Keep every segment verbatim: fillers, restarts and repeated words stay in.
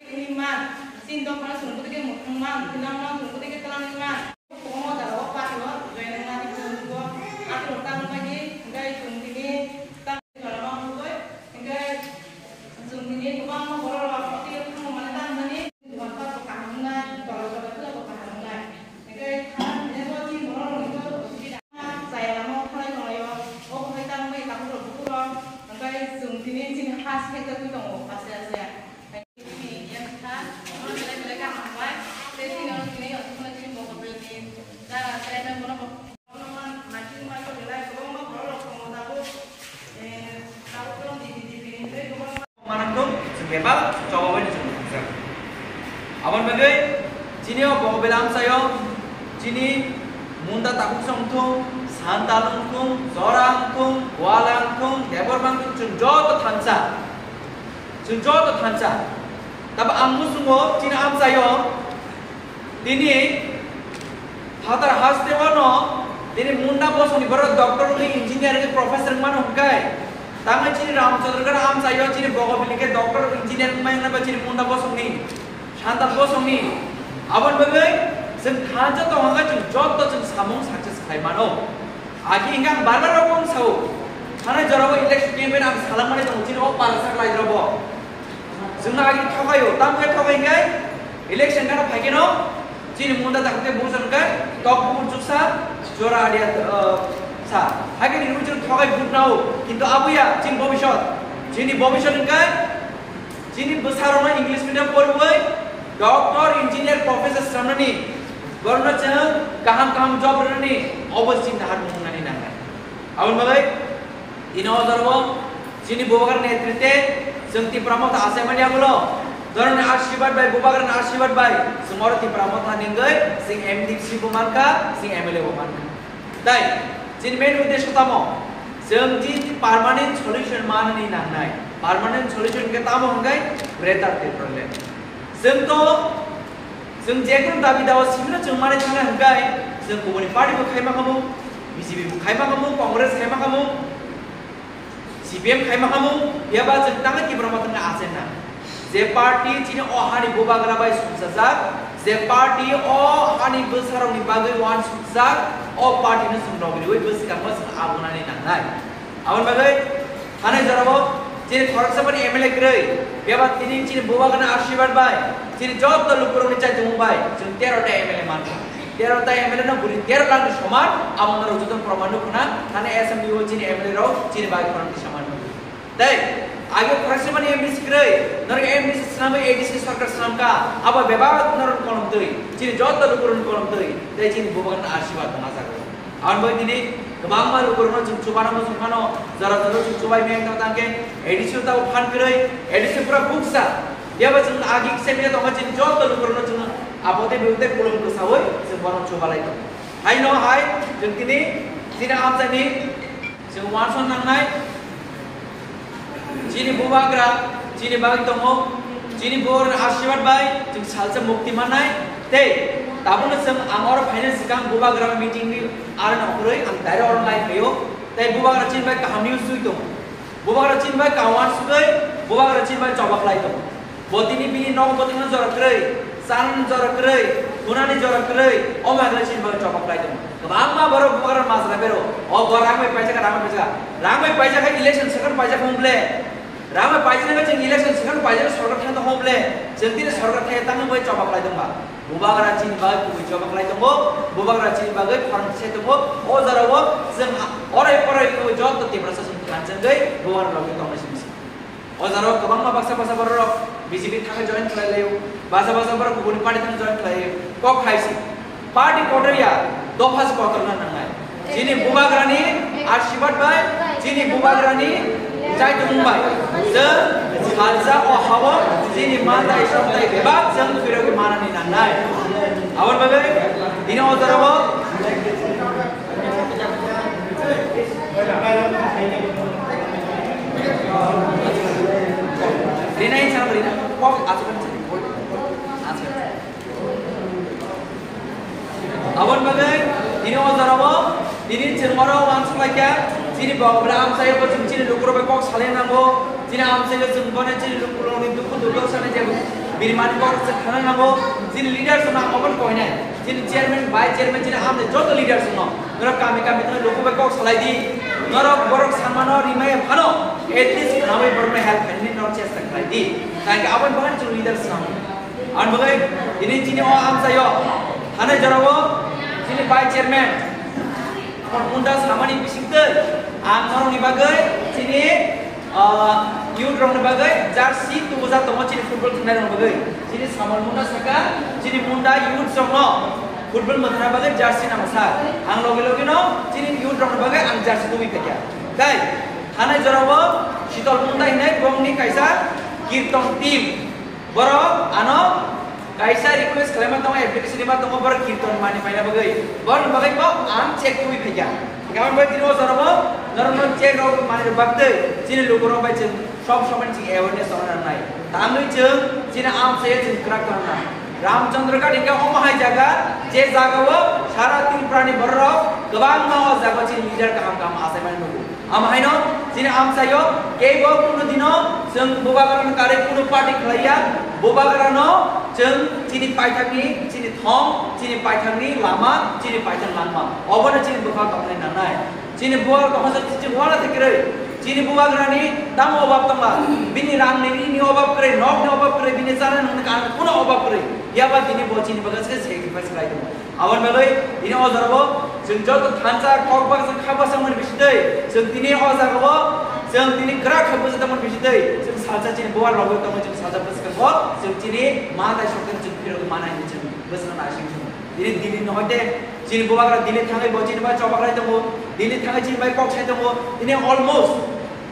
Hima, sin dopha sungkutike muthungma, sinamma sungkutike twlangma. Komo jagao patio joinangmani phunukgo, atwrwk tangmani, hwnkhe chwng tini tang-, hwnkhe chwng tini kwbangma borok rok tei phunukmani tangmani. Dukan park bo kaham wngnai, tola tola khwlaibo kaham wngnai. Hwnkhe thangnai hwnkhe bo chini borok rokni bo chaya lama o thangnai tonglaio. O kwthai tangmani tabuk rok bukur rok. Hwnkhe chwng tini chini ha sengjakgwi tongo, asya asya. Chini Indian kha, omo belai belai kaham wngnai. Tei chini oro tini aswkno chini Bogobelni jaga chairman bono bo. Manakung, chwng bebak chobabaino chwng thangjago. Aboni bagwi chini o Bogobel amchaio chini Munda Takhuk wngthung, Santal wngthung, Jora wngthung, Gwala wngthung, Debbarma wngthung, chwng joto thansa. Chwng joto thansa. Tabo ang muchungo chini amchaio tini phatar haste wngmano, tini Munda bosongni borok doctor wngwi, engineer wngwi, professor wngmano hwnkhe, tangwi chini Ramchandra Gana amchaio chini Bogobili khe doctor, engineer wngmai wngmano chini Munda bosongni, Santal bosongni. Aboni bagwi chwng thansa tongkha khe chwng joto chwng samung success khlai mano. Agi hingke ang bar bar rok wng sao. Thanai jorao election campaign ang salamani tongo, chini o para saklai rok bo. Chwngno agi thokaio, tamo khe thokai hingke election gana phaikeno chini Munda Takhuk te bujon khe tok bukur chuksa jora adia, eh, sa. Haikhe ni rujak thokai vote nao, kintu abuya chini bobisot. Chini bobisot hingke Chini bwsarokno English medium poriwi doctor, engineer, professor swnamnani, borokno chwng kaham kaham job rwnani, obo chini naharmung wngnani nangnai. Aboni bagwi tini o jorao chini Bubagra netrite chwng Tipra Motha achaimani yagulo, doroni ashirbad bai, Bubagrani ashirbad bai chwng oro Tipra Motha ni wngwi chwng M D C bo mankha, chwng M L A bo mankha. Tai, chini main uddesho tamo? Chwng di permanent solution manani nangnai. Permanent solution khe tamo hwnkhe Greater Tipraland. Chwng to, chwng jekunu dabi dawa sibino chwng manwi thangna hwnkhe, chwng kubuni party bo khaima khamu, B J P bo khaima khamu, Congress khaima khamu, C P M khaima khamu, phiya ba chwng tangwi Tipra Motha wngna achaina. Je party chini o hani bubagra bai sumsajak, je party o hani bwsarokni bagwi uansukjak, o party no chwng logi riwi bwskango chwng abunani nangnai. Aboni bagwi thanai jorao chini khoroksa bani M L A kwrwi, phiya ba tini chini bubagrani ashirbad bai, chini joto lukurokni chaitumung bai chwng tero ta M L A mankha. Tero ta M L A no buri tero lakh ni soman, abo norok joto proman nukho na, thani assembly o chini M L A rok chini bai khorang ni soman nukho. Tei, age khorang simani M D C kwrwi, norok M D C swnamwi A D C sorkar swnamkha, abo bebak norok kolom twi, chini joto lukurokni kolom twi, tei chini bubagrani ashirbad tongma jago. Aboni bagwi tini kwbangma lukurokno chwng chubana muchung phano, jora jora chwng chubai meng tang tangkhe, A D C o tabuk phan kwrwi, A D C pura buksa. Phiya ba chwng agi kisa mia tongkha chini joto lukurokno chwng abo tei bwtwi tei kulum kwsaui chwng bono chubalai tongo. Haino hai chwng tini chini amchaini chwng uansuk nangnai. Chini bubagra chini bagwi tongo. Chini bubagrani ashirbad bai chwng salsa mukti mannai. Tei tabukno chwng ang oro phaina swkang bubagra meeting ni aro nongkhorwi ang direct oro nai phaio. Tei bubagra chini bai kaham news twi tongo. Bubagra chini bai kauan sugwi, bubagra chini bai choba khlai tongo. Bo tini bini nok bwtwino jora kwrwi, chanani jora kwrwi, thunani jora kwrwi, o manwi chini bai choba khlai tongo. Kwbangma borok bubagra majra bero, o bo rang bai paijak, rang bai paijak, rang bai paijak khe election second paijak hwn ble. Rang bai paijak khe chwng election second paijak sorkar thang tong hwn ble. Chwng tini sorkar thang tang bai choba khlai tongba. Bubagra chini bagwi kubui choba khlai tongo, bubagra chini bagwi khorang se tongo. O jorao chwng orai porai joto Tiprasa chwng thansa wngwi bubagra logi tongnai simi se. O jorao kwbangma baksa baksa borok B J P thangwi join khlai laio, baksa baksa borok kubuni party thang join khlai laio. Kok hai se, party kotor ya, dopha se kotor na nangnai. Chini bubagrani ashirbad bai, chini bubagrani chaitumung bai, chwng salsa o hao chini mantai somtai bebak chwng phirogwi manani nangnai. Aboni bagwi tini o jorao rinai chang rinai kok aswk aswk. Aboni bagwi tini o jorao tini chwng oro uansuk lai kha, chini Bogobila amchaio bo chwng chini lukurok bai kok Khlai nango, chini amchaio chwng bono chini lukurokni dukhu durdosa ni je birimani borok se khna nango, chini leaders no ang obono koinai, chini chairman, vice chairman, chini amchai joto leaders no, norok kami kami thangwi luku bai kok salai di, norok borok samano rimaya phano, at least khnawi borokno help khainani norok chesta khlai di, tangkhe aboni bagwi chwng leaders nango. Aboni bagwi tini chini o amchaio, thanai jorao chini vice chairman, Munda samani bisingtwi ang norokni bagwi chini, ah, youth rokni bagwi jersey tubujak tongo chini football thwngnairokni bagwi. Chini Samal Munda saka chini Munda youth rokno football mwthangna bagwi jersey nango sir. Ang logi logi no chini youth rokni bagwi ang jersey tubui phaikha. Tei thanai jorao Shitol Munda hinwi bongni kaisa kirton team. Borok ano kaisa request khlaima tongo, application rima tongo, borok kirton mani paina bagwi. Borokni bagwi bo ang check tubui phaikha. Hinkhe aboni bagwi tini o jorao norokno check rok mani rok bagwi chini lukurok bai chwng sob somoi chwng awareness tongna nangnai. Tamni chwng chini amchaio chwng kwrak tongna. Ramchandra Ghat hinkhe omo hai jaga, je jagao sara Tripurani bororok kwbangma o jaga chini leader kaham kaham achaimani nugo. Amo haino chini amchaio kebo kunu dino chwng bubagrano karwi kunu party khlaiya, bubagrano chwng chini paithakni, chini thong, chini paithakni lama, chini paithak langma, obono chini bwkhao tongnai nangnai. Chini bubagra tongsa chini wala thikirwi, chini bubagrani tamo obab tongla, bini rangni, bini obab kwrwi, nokni obab kwrwi, bini chana nungni kanani kuno obab kwrwi, yaba dini bo chini bagwi se sacrifice khlai tongo. Aboni bagwi tini o jorao chwng joto thansa kok baksa kha baksa mani bisitwi chwng tini o jagao chwng tini kwrak kha bwsa tongmani bisitwi chwng salsa chini buar rogwi tongo, chwng salsa bwskango chwng chini ma tai sokthani chwng phirogwi manai hinwi chwng bwsano naising tongo. Tini Delhi no hoite chini bubagra Delhi thangwi bo chini bai choba khlai tongo, Delhi thangwi chini bai kok sai tongo, tini almost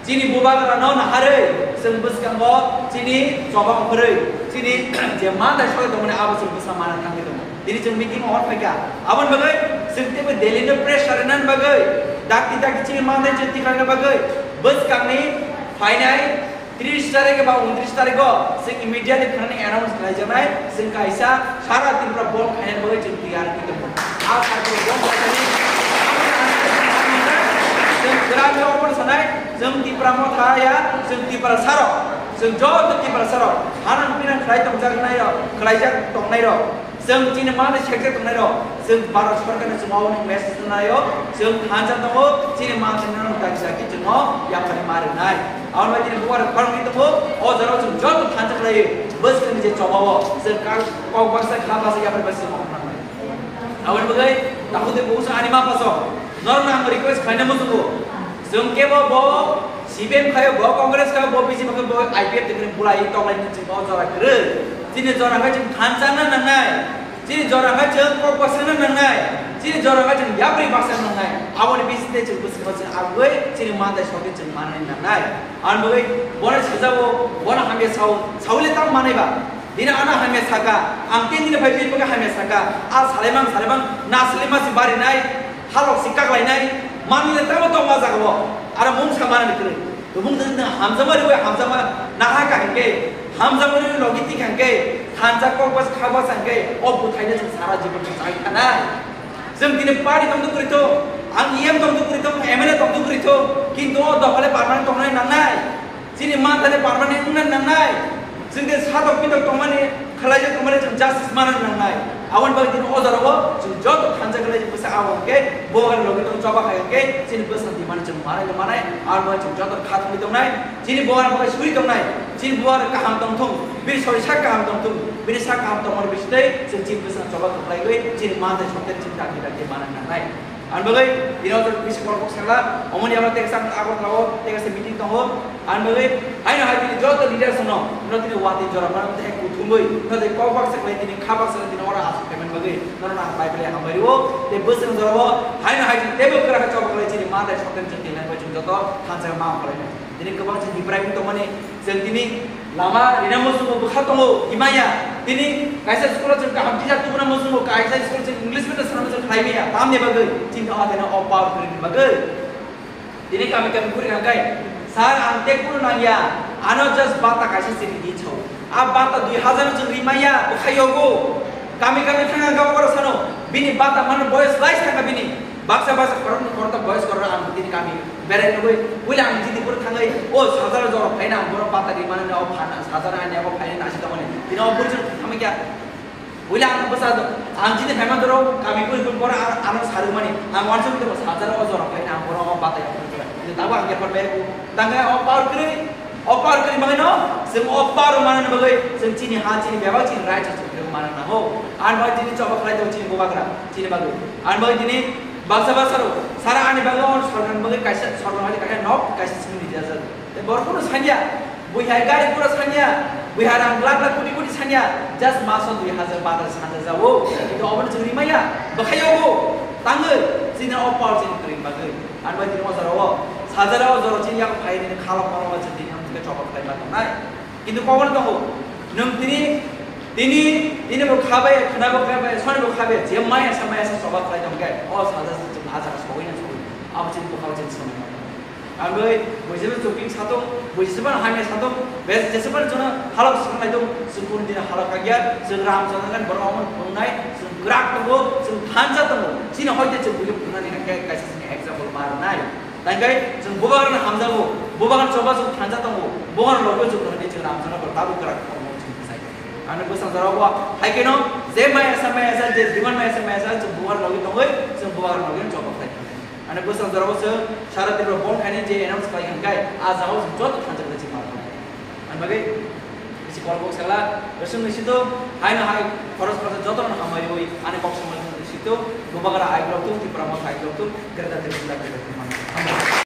chini bubagrano naharwi chwng bwskango chini choba ongkhorwi chini je manthai soi tongmani abo chwng bwsa mana thangwi tongo. Tini chwng meeting o hor phaikha. Aboni bagwi chwng teibo Delhi no pressure rwnani bagwi dakti dakti chini manthai chwng tikhlaina bagwi bwskangni phainai tris tarik eba untris tarikgo chwng immediately khnani announce khlaijaknai, chwng kaisa sara Tripura bond khainani bagwi chwng tiyar wngwi tongo. A sara Tripura bond khainani chwng kwrak khe obono sanai, chwng Tipra Motha ya, chwng Tiprasarok, chwng joto Tiprasarok, hanang pinang khlai tongjaknairok, khlaijak tongnairok, chwng chini mani sekjak tongnairok, chwng Bharat Sorkarno chwng obono message rwnaio, chwng thansa tongo, chini manthai no dagi dagi chwngno yapharwi ma rwnai. Aboni bai tini bubagra khoroknwi tongo, o jorao chwng joto thansa khlaiwi bwskangni je chobao chwng kok baksa kha baksa yapharwi bai chwng okhornai. Aboni bagwi takhuk tei bukhuk ani ma phaso norokno ang request khlaina muchungo, chwng kebo bo C P M khayo, bo Congress khayo, bo B J P khayo, bo I P F tongmani bulai tonglaini chwng o jora kwrwi. Chini jora khe chwng thansa na nangnai. Chini jora khe chwng kok bwsakna nangnai, chini jora khe chwng yapri baksa nangnai, aboni bisingtwi chwng bwskango chwng agwi chini manthai sokhe chwng manani nangnai. Aboni bagwi bono sijao, bono hamya sao, saui le tamo manai ba? Bini ano hamya saka, ang tin dini phai bini bagwi hamya saka, a salaimang salaimang na salaima si barinai, halok si kaklainai, manwi le tamo tongma jagao, aro mungsa manani kwrwi. Tubung jani nwng hamjakma riwi hamjakma naha ka hinkhe, hamjakma riwi logi tik hinkhe, thansa kok bas kha bas hinkhe, o bwthaino chwng sara jibon chwng chai thanai. Chwng tini party tongtwk kwrwi tho, ang E M tongtwk kwrwi tho, M L A tongtwk kwrwi tho, kintu o dophale permanent tongnai nangnai. Chini manthale permanent wngna nangnai. Chwng de satok pitok tongmani khlaijak tongmani chwng justice mana nangnai. Aboni bagwi tini o jorao chwng joto thansa khlai bwsa abo hwnkhe bo logi tong choba khai hwnkhe chini bwsa di mani chwng manai le manai, abo chwng joto khatungwi tongnai, chini bo bagwi suri tongnai, chini bo kaham tongthung, bini sori sak kaham tongthung, bini sak kaham tongmani bisitwi chwng chini bwsa choba khlaiwi chini manthai sokte chini dakti dakti mana nangnai. Ang bagwi, tini o bisi borok kok sakla, omoni abo tei kaisa Agartala o tei kaisa meeting tongo. Ang bagwi, haino hai tini joto leaders no, no tini watwi jora mano tei kuthumwi, no tei kok baksa khlai tini kha baksa tini oro asuk payment bagwi, no no hai pai pai hambai rio, tei bwswng jora o, haino hai tini tebo kwrak khe chobok khlai chini ma tei sokten chini tini language joto thansa ma khlai. Tini kwbang chini Ibrahim tongmani, chwng tini lama rina muchungo bwkha tongo, himaya. Tini kaisa school o chwng kaham teacher tubuna muchungo, kaisa school o chwng English medium sana muchung khlai maya. Tamni bagwi, chini o adena o power kwrwini bagwi. Tini kami kami kuri kangkai, sir, ang te kunu nangya, ano just bata kaisa chini di chao. A bata dui hazar no chwng rimaya, bwkha yogo. Kami kami thanga gabo goro sano, bini bata mano boyos lai saka bini. Baksa baksa khoroknwi khoroktham boyos korok ang tini kami berai nugwi, puila ang chini buro thangwi, o sajaro jora phaina ang buro bata rimani, o phana sajaro ani abo phaina nasi tongmani. Tini o buri jora thangma kya? Puila ang bwsa do, ang chini phaima doro kami buri buri boro ang, ang sarumani. Ang wansuk tongma sajaro o jora phaina ang boro o bata rimani. Tini tabo ang yapar bai ku. Tangkhe o power kwrwi, o power kwrwi bagwino, chwng o power manani bagwi, chwng chini ha, chini bebak, chini right, chwng kwrwi manani nango. Ani bagwi tini choba khlai tongo chini bubagra, chini bagwi. Ani bagwi tini baksa baksa rok, sara ani bagwi, o sorkarni bagwi kaisa, sorkar hai kaisa nok, kaisa simi rijak. Tei borok phano sanya, bui hai gari pura sanya, bui hai rang lakh lakh koti koti sanya, just maso dui hajar, batar hajar jao. Kintu obono chwng rimaya, bwkha yogo, tangwi, chini o power chini kwrwi bagwi. Ani bai tini o jora o, sajara o jora chini yak phai nini khalok mano ma chini tini ang tike choba khlai ma tongnai. Kintu kokno tongo, nwng tini, tini, tini bo khabai, khna bo khabai, soni bo khabai, je maya sa maya sa choba khlai tongkhe, o sajara chini hajar sogwi na sogwi, abo chini bwkha o chini sogwi. Ang bai, buisaba chukring satung, buisaba hamya satung, bes jesaba jono halok swkang lai tung, chwng kunu dini halok kagya, chwng ram chana kan borok omo phungnai, chwng kwrak tongo, chwng thansa tongo, chini hoite chwng buino phungnani hwnkhe kaisa chini example ma rwnai. Tangkai chwng bubagrano hamjago, bubagrano choba chwng thansa tongo, bubagrano logi chwng thangwi chwng ram chana bo tabuk kwrak tongo chwng bwsai. Ano bwsang jorao bo hai kheno je maya sa maya sa, je demand maya sa maya sa, chwng bubagrano logi tongwi, chwng bubagrano logi choba khlai thangnai. Ano bwsang jorao se sara Tripura bond khainai je announce khlai kha hwnkhe, a jagao chwng joto thansa khlai chwng ma khlai. Ani bagwi bisi kolbok sala, bwswng ni sito, haino hai, khorok khorok jotono hamaiwi, ani kok samani sito, bubagra aiklok tung, Tripura motha aiklok tung, Greater Tripura Motha aiklok tung.